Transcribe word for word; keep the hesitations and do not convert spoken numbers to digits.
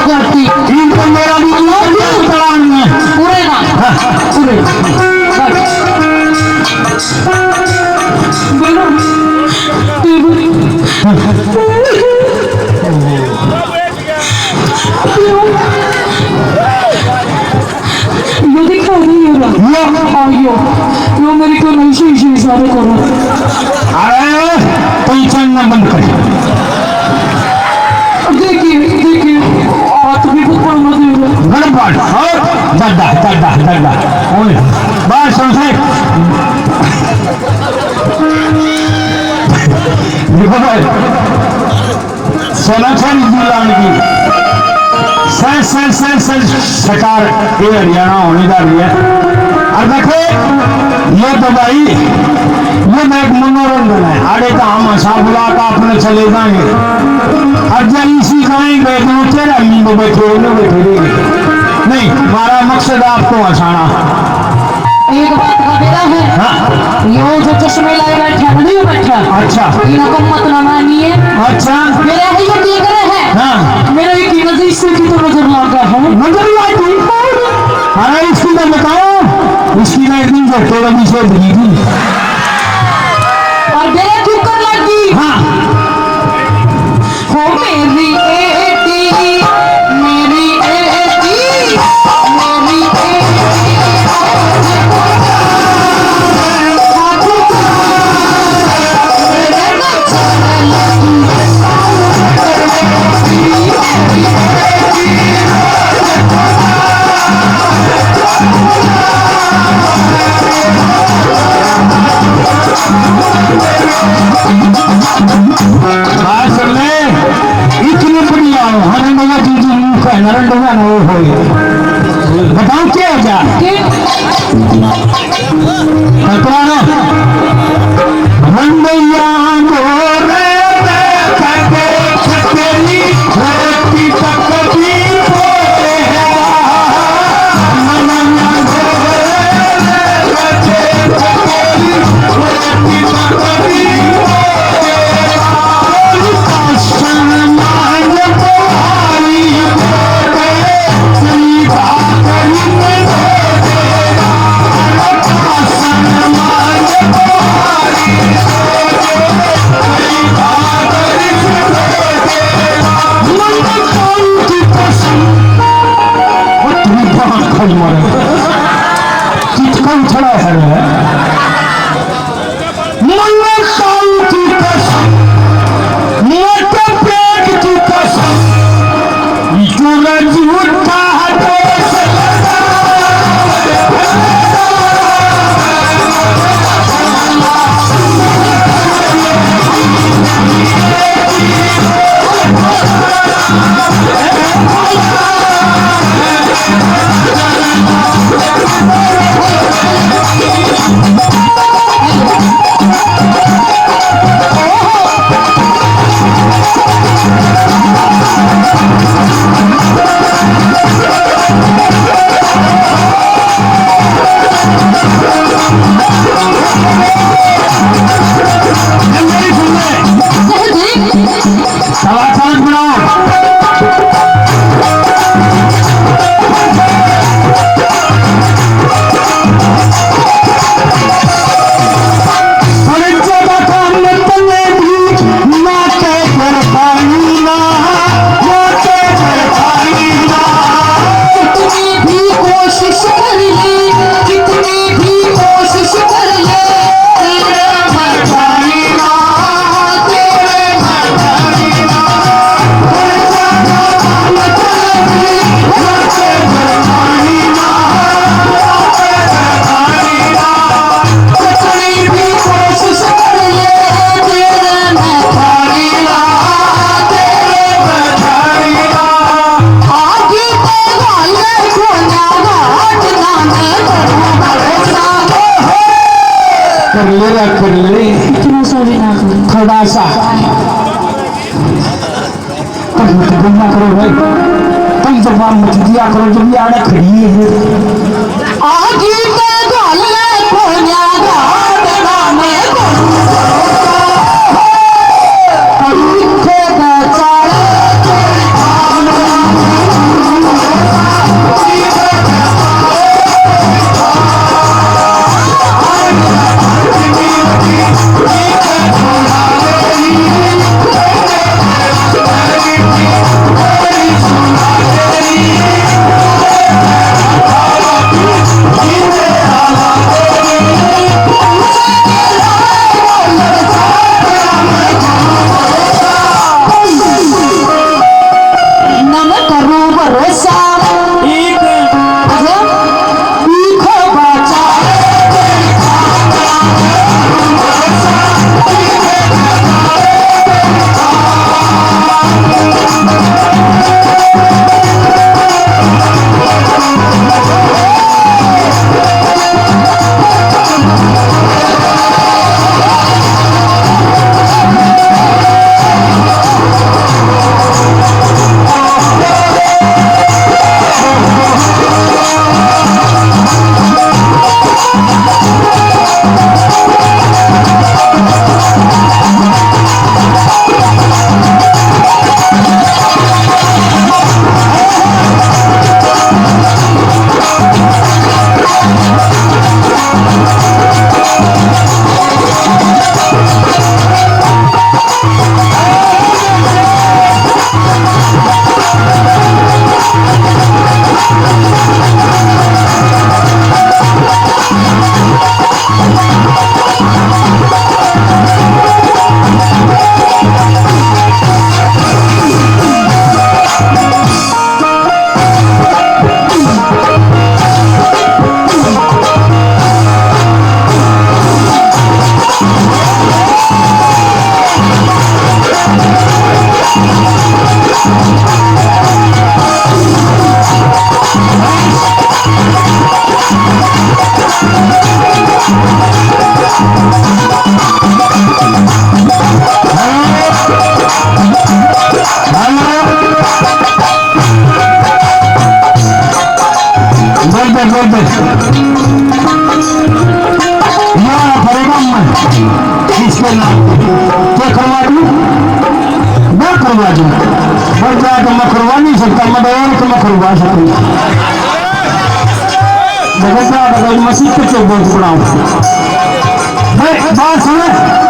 करती। इनको मेरा भी पूरा नहीं है। पूरे ना। हाँ। पूरे। बस। बेरा, ये देखो, नहीं हो रहा। यो। हाँ, यो। यो मेरी को नहीं सही, सही सारे करो। अरे, तू चलना बंद कर। देखिए, देखिए, हाथ भी ऊपर मत दे। गड़बड़, और दड्डा, दड्डा, दड्डा। ओए, बात सुन से। देखो भाई, सोना चंद जी लाल की सर, सर, सर, सर, सरकार, ये हरियाणा होने जा रही है। और देखो, ये तो भाई, ये तो एक मनोरंजन है। आड़े तो हम हंसा बुला के अपने चले जाएंगे। और जब इसी गाय गए तो तेरा मींदो बैठे, उन्हें बैठे रहेंगे। नहीं, हमारा मकसद आपको हंसाना। एक बात का बेरा है। हाँ। यो जो चश्मे लाए बैठा, नहीं बैठा। अच्छा। इनको मत ना मानिए। अच्छा। मेरा ही ये देख रहे हैं। हाँ। मेरा एक ही नजर इससे भी तो नजर लगा है। नजर लगी? अरे इसकी तो बताओ, इसकी तो एक दिन से थोड़ा भी से भरी थी। और मेरा क्यों कर लगी? हाँ। हो मेरी एडी, मेरी एडी, मेरी एडी। बात सुन ले, इतने बढ़िया हो, हर नया चीज मुंह का नरंडवा ना हो होए। बताओ क्या हो जा? कल्पना ना। रंडैया गोरे बैठ के छतरी, रोटी तक भी बोले हैं। कितना उछला है रे? मन्ने ताऊ की कसम, मोटे पेट की कसम, तू झूठा है। सवा चांद बनाओ। कर ले रे, कर ले। इतना सा भी ना करो। थोड़ा सा। तुम मत बोला करो भाई, तुम जवाब मत दिया करो जब ये आड़े खड़ी है। आगी पे घाल ले कोन्या घाट नामे को। पीछे का चाल मारा पड़ेगा मैं इसके नाम पे। क्या करवा दूं? ना करवा दूं। बन जाए तो मैं करवा नहीं सकता, मैं और तो मैं करवा सकूंगा। बगैर मसीह पे तो बोझ बनाऊं। मैं बात सुनो।